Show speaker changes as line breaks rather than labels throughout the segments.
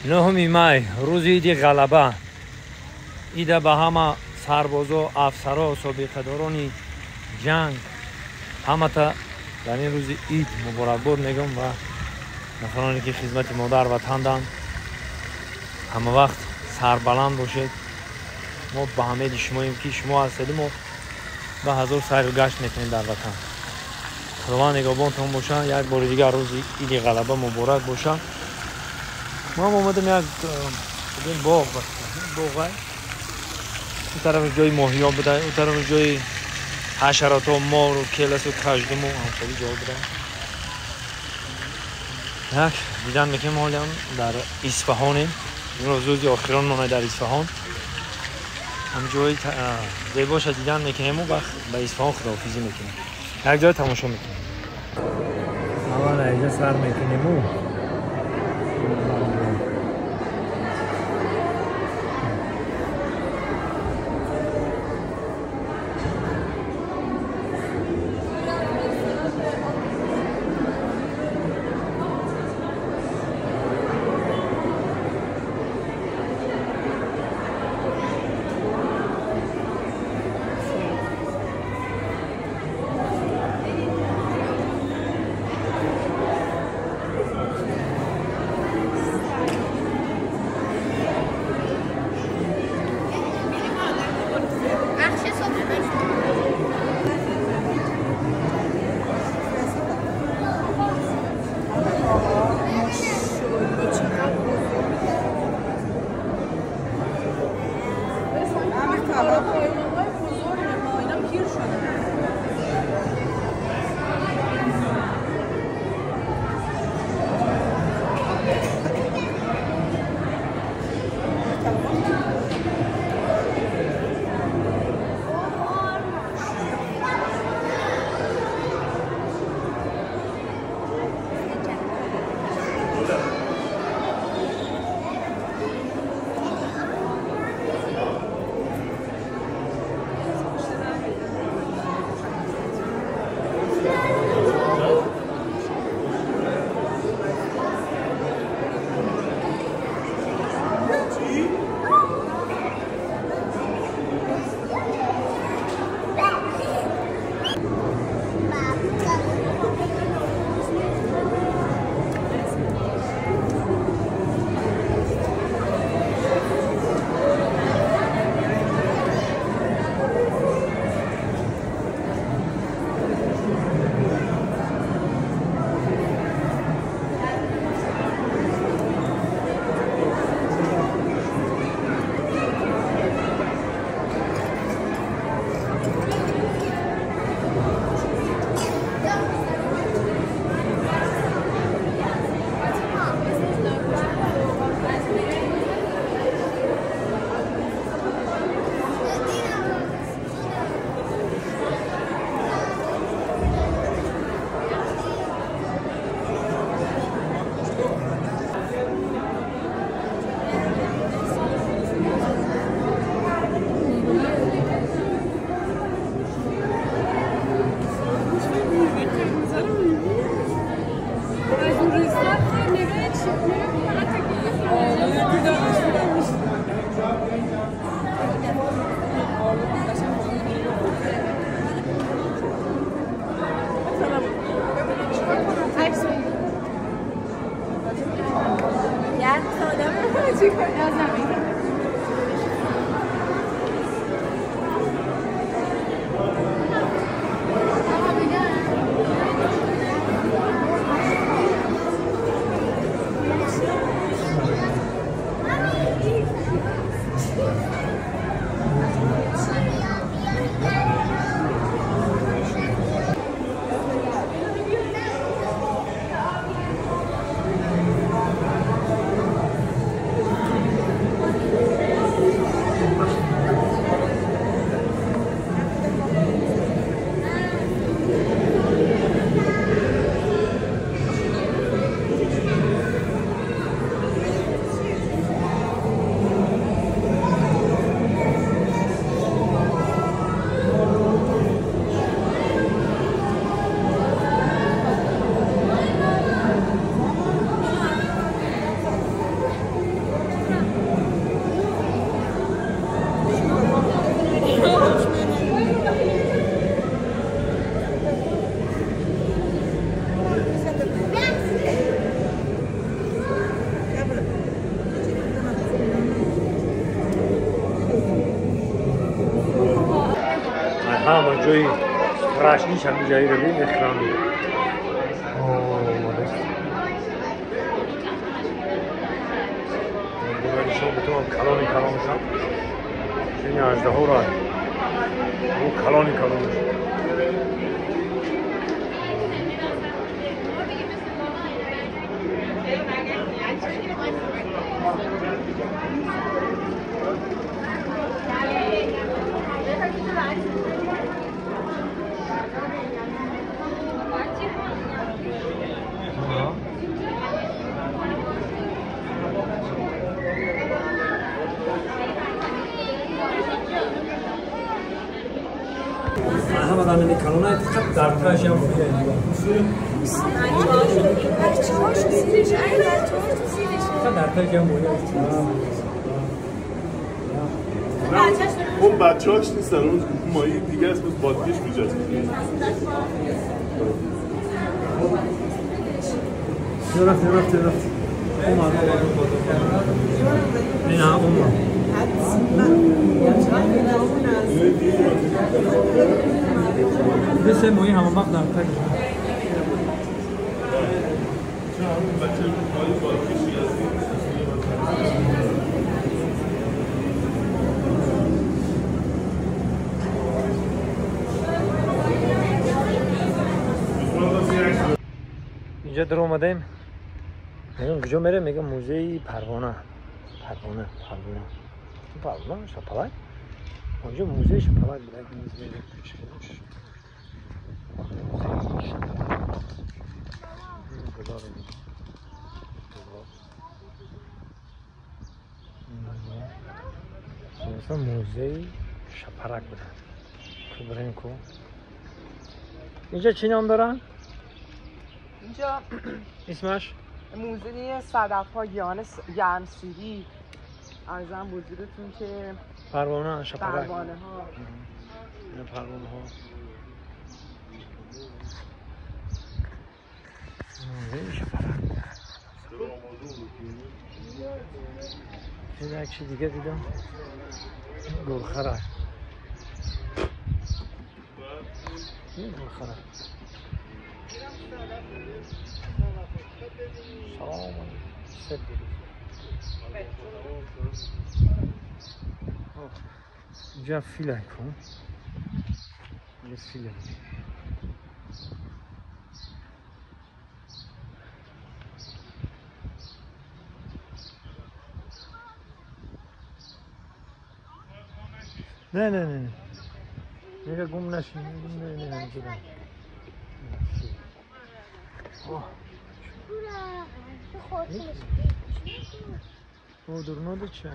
9 май, рӯзи иди ғалаба. Ида ба ҳама сарбозо, афсаро, собиқадорони ҷанг ҳамата дар ин рӯзи ид муборакбод мегӯям ва нафароне ки хизмати модар ватанданд, ҳама вақт сарбаланд бошед. Мо ба ҳамеди шумоем ки шумо ҳастед, мо ба ҳазор сайру гашт мекунем дар ватан. Худованд нигаҳбонтон бошад. Як бори дигар рӯзи иди ғалаба муборак бошад. Мо ҳам омадем як боғ, боғ у тараф ҷои моҳиё буда, у тараф ҷои ҳашарото, мору келасу каждуму ҳамхели ҷо буда. Як дидан мекунем. Ҳолиам дар Исфаҳонем. Имрӯз рӯзи охирон монай дар Исфаҳон. Ҳам ҷои зебоша дидан мекунему вақт ба Исфаҳон худоҳофизӣ мекунем. Як ҷой тамошо мекунем. Аввал инҷа сар мекунему. ҷои страшниш ҳамин ҷои ро мехӯранд. Нишон битавонам калони калоншам. Ин аждаҳоро ӯ калони калонш.
اون بچه‌هاش نیستن، اون ماهی دیگه است، بادکش میجاست.
رفت رفت رفت. اومد نه اومد. مثل ماهی همون وقت در تک. اینجا در اومدیم. میگم کجا میره؟ میگم موزه پروانه. پروانه پروانه پروانه شپلک. اونجا موزه شپلک بود. موزه شپلک. موزه شپلک بوده. کو بریم کو. اینجا چی نام دارن؟
اینجا
اسمش
موزه صدف‌ها گرمسیری. عرضم حضورتون که
پروانه شپرک،
پروانه ها،
اینا پروانه ها. موزه شپرک. این یک چیز دیگه دیدم، گلخره. این گلخره. سلام علیکم. اینجا فیل کن. اینجا فیل. نه نه نه نه. میگه گم نشین. نه نه اینجا. او درنو چه؟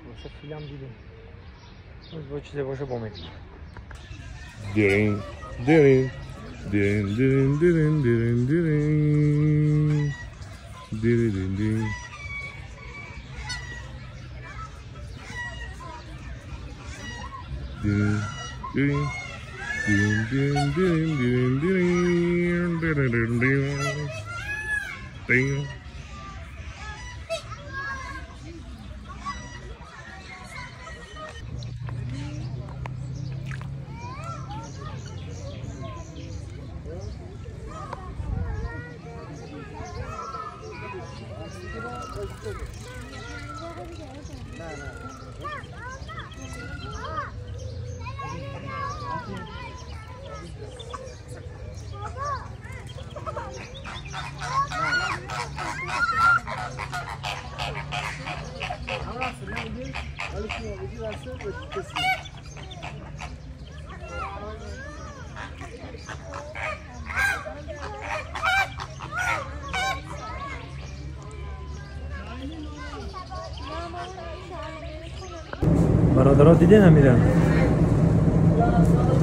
خلاصه فیلم دیدیم. باز با چیزی باشه با میبینیم.
دیرین دیرین دیرین دیرین دیرین دیرین دیرین دیرین دیرین. دیرین دیرین دیرین دیرین دیرین دیرین دیرین دیرین.
برادرها دیدین همیرن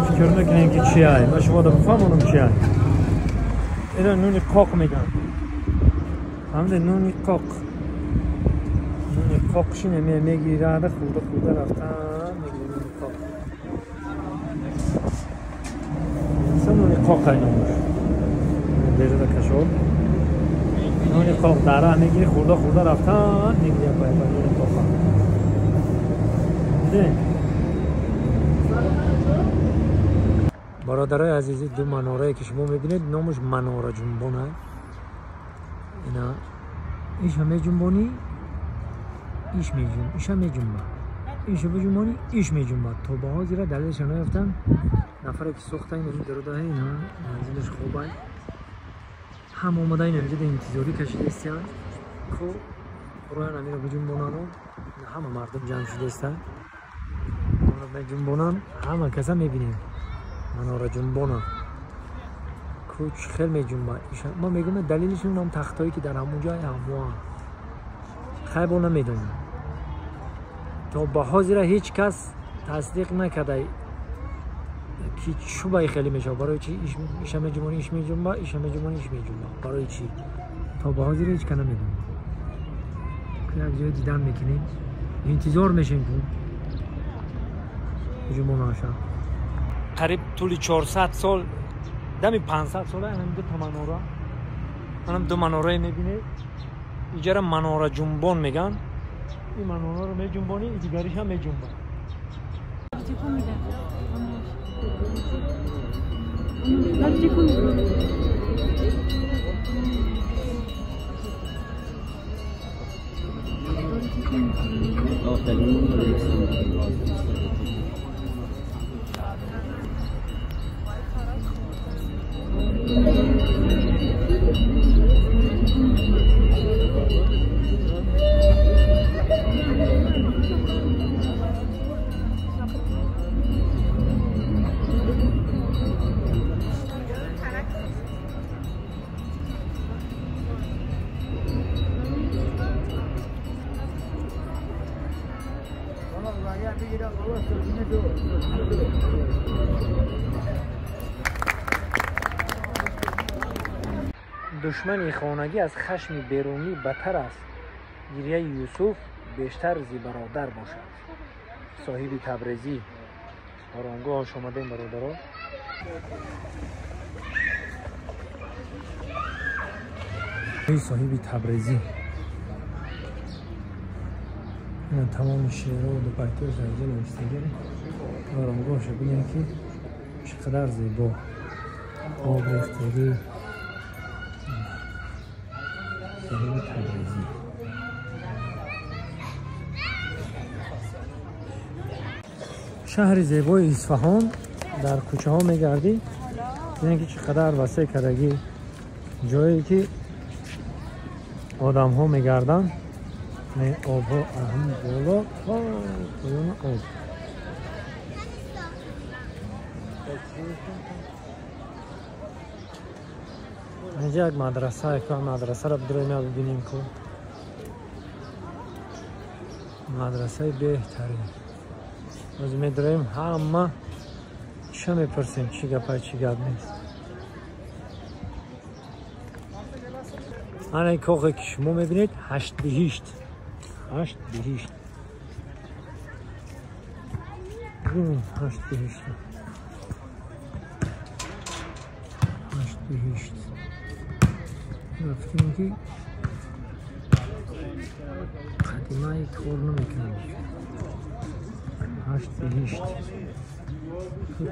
فکر نکنین که چی های من شما دا بفهمونم چی های. اینا نونی قاق میگن. فهمیده؟ نونی قاق. نونی قاق شینه میگیره خورده خورده رفتن میگیره نونی قاق. اصلا نونی قاق های نموش دیره دا کشور نونی قاق داره میگیره خورده خورده رفتن میگیره پای پای نونی قاق. Фаҳмиде? Бародарои азизи, ду манорае ки шумо мебинед, номаш манора ҷунбон аст. Ина иша меҷунбонӣ, иш меҷун, иша меҷунба. Иша биҷунбонӣ, иш меҷунба. То ба ҳозира далелша наёфтам. Нафаре ки сохта ин дародаҳа, ина манзилаш хобай. Ҳам омада ин инҷа интизорӣ кашидаистиянд. Ко роян амиро биҷунбонану ҳама мардум ҷамъ шудаистанд. Меҷунбонанд, ҳама каса мебинем. Манора ҷунбона. Куч хел меҷунба. Ма мегӯям далелиш унам тахтое ки дар ҳамон ҷой ҳамоа. Хайбо намедонам. То ба ҳозира ҳеҷ кас тасдиқ накарда ки чӯбай хеле мешавад. Барои чи иша меҷунбонӣ, иш меҷунба, иша меҷунбонӣ, иш меҷунба. Барои чи? То ба ҳозира ҳеҷ кас намедонад. Як ҷой дидан мекунем, интизор мешем ку ҷунбонаша. Қариб тӯли 400 сол, дами 500 сола ҳамин ду та манора, манам ду манорае мебинед. Иҷара манора ҷунбон меган. Ин манораро меҷунбонӣ, дигариш ҳам меҷунбад. Душмани хонагӣ аз хашми берунӣ бадтар аст. Гирияи Юсуф бештар зи бародар бошад. Соҳиби Табрезӣ. Оромгоҳаш омадем, бародаро. Соҳиби Табрезӣ. Ина тамоми шеъру дубайтош дар инҷа навиштагӣ. Оромгоҳашо бинем ки чӣ қадар зебо. Об рехтагӣ. Соҳиби Табрезӣ. Шаҳри зебои Исфаҳон дар кӯчаҳо мегардӣ, бинем ки чӣ қадар васеъ кардагӣ, ҷое ки одамҳо мегарданд. Обҳо ҳам боло то поёни об. Инҷа як мадраса, як мадрасаро бидроем бибинем ку. Мадрасаи беҳтарин. Боз медроем, ҳама чӣ мепурсем, чӣ гапай, чӣ гап нест. Ана ин коғе ки шумо мебинед, ҳашт биҳишт. Ҳашт биҳишт. Бибинед, ҳашт биҳишт. Ҳашт биҳишт. Фикр ки қадимаи кор намекунад. Ҳашт биҳишт.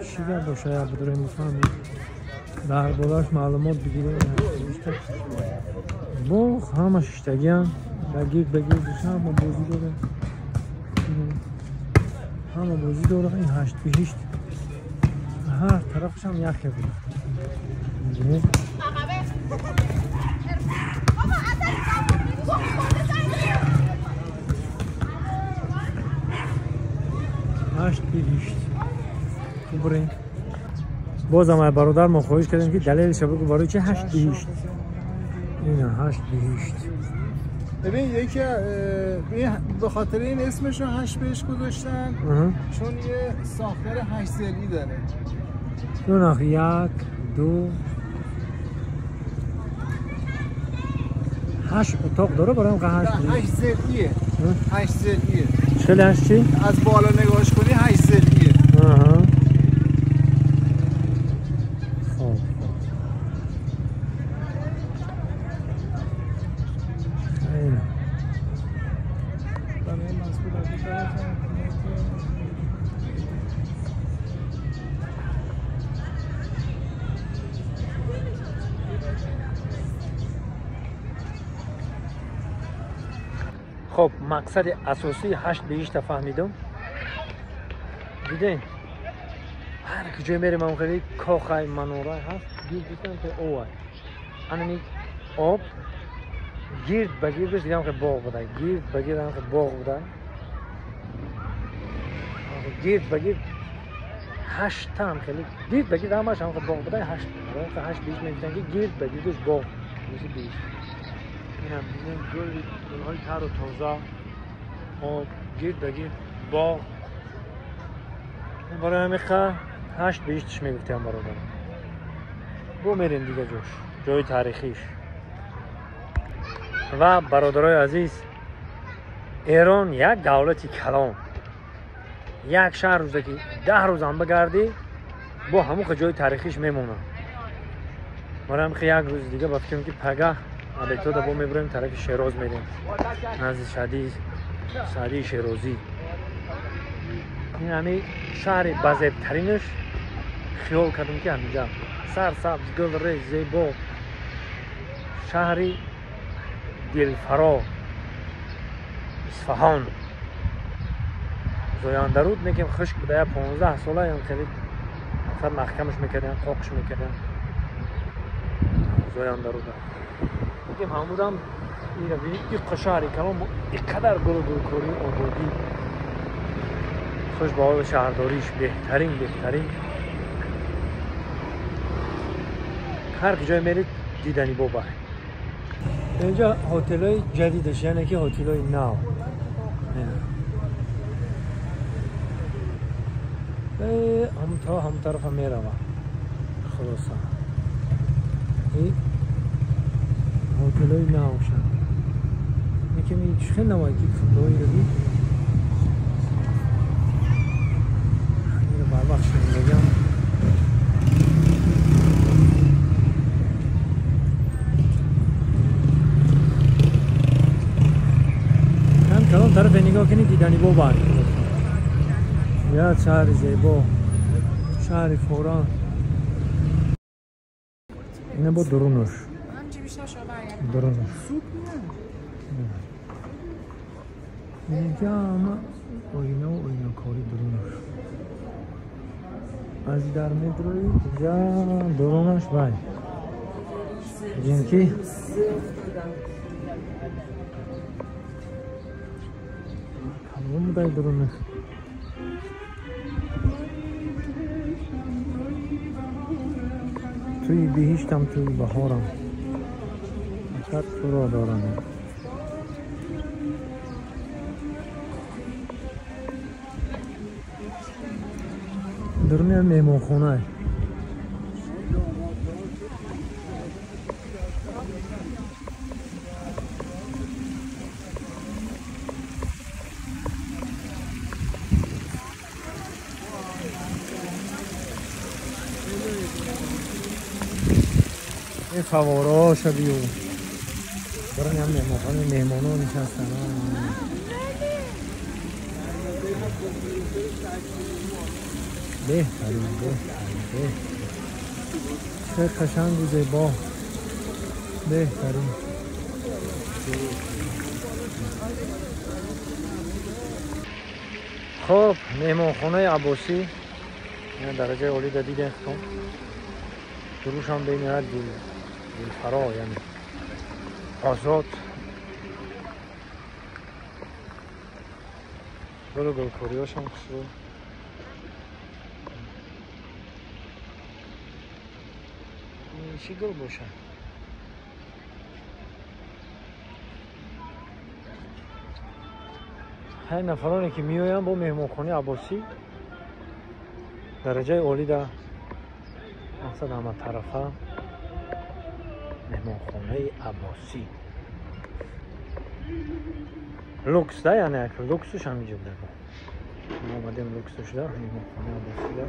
Чӣ гап боша, як бидорем бифаҳмем. Дар болааш маълумот бигирем. Боғ ҳама шиштагиам, ба гирд ба гирдаш ҳама бозӣ дорад. Ҳама бозӣ дорад. Ин ҳашт биҳишт ҳар тарафаш ҳам як хел буд. Мебинед? Ҳашт биҳишт. Бубурем. Бозам ай бародар мо хоҳиш кардем ки далелша бигӯ барои чи ҳашт биҳишт. Ина ҳашт биҳишт.
ببین یکی به خاطر این اسمش رو هشت بهش گذاشتن چون یه ساختار هشت ضلعی داره.
دو نخ یک دو هشت اتاق داره برای هشت.
هشت ضلعیه. هشت ضلعیه.
چه هشت چی؟
از بالا نگاهش کنی هشت ضلعیه.
خب Хоб, мақсади асосии ҳашт биҳишта фаҳмидум. Дидем, ҳар куҷое мерем ам хеле кохай манорай ҳаст, гирд ки овай. Анами об гирд ба гирдаш дигам хеле боғ буда, гирд ба гирд ам хеле боғ буда. Гирд ба гирд ҳашт ҳам хеле гирд ба гирд ҳамаш ҳам хеле боғ буда, ҳашт ҳашт биҳишт мегуфтанд ки гирд ба гирдаш боғ, мисли биҳишт. Инам дидем гул, гулҳои тару тоза, об гирд ба гирд боғ. Барои ҳамин ҳашт биҳиштш мегуфтем бародар. Бо мерем дига ҷош, ҷои таърихиш. Ва бародарои азиз, Эрон як давлати калон, як шаҳр рӯза ки 10 рӯзам бигардӣ бо ҳамон ҷои таърихиш мемонад. Барои ҳамин як рӯзи дига ба фикрам ки пагаҳ абетода бо мебурем тарафи Шероз мерем, назди Саъдии Шерозӣ. Ин ҳамин шаҳри базебтаринаш хиёл кардем ки ҳаминҷа сарсабз, гулрез, зебо, шаҳри дилфаро Исфаҳон. Зояндаруд мекем хушк буда, я 15 сола ям хеле мақсад маҳкамаш мекардем, қоқш мекардем Зояндаруда. Мекем ҳамудам ира иққа шаҳри калон иққадар гулу гулкорӣ, ободӣ. Хуш ба ҳоли шаҳрдориш, беҳтарин, беҳтарин. Ҳар ҷое мерид дидани боба. Инҷа ҳотелҳои ҷадидаш, яъне ки ҳотелҳои нав. Ҳам то ҳам тарафа мерава. Хулоса. Ҳотелҳои навшан. Мекем хеле навай ки фундоиро дид. Барвақт шунидагам. Ҳам калон тарафе нигоҳ кунӣ дидани боба. Як шаҳри зебо, шаҳри Форан. Ина бо дурунуш. Дурунуш. Инҷа ҳама оинаву оинакорӣ дурунуш. Аз дар медрои инҷа дурунаш вай. Бигем ки калон будай дурунаш. Туи биҳиштам, туи баҳорам, фақат туро дорам. Дуруни меҳмонхона. Ин фавораҳоша биё. Дуруни ҳам меҳмонхона, меҳмонҳо нишастанд. Беҳтарин, беҳтарин, беҳтарин. Хеле қашангу зебо. Беҳтарин. Хоб, меҳмонхонаи Аббосӣ дараҷаи олӣ да дидем хитон. Дурушам бениҳоят дилфаро, яъне озод. Гулу гулкориҳошам хушрӯ. Чӣ гул бошад? Ҳар нафароне ки меоянд бо меҳмонхонаи Аббосӣ дараҷаи олӣ да мақсад ҳаматарафа меҳмонхонаи Аббосӣ. Лукс да, яъне як луксуш ҳаминҷо буда. Мо омадем луксуш да, меҳмонхонаи Аббосӣ да.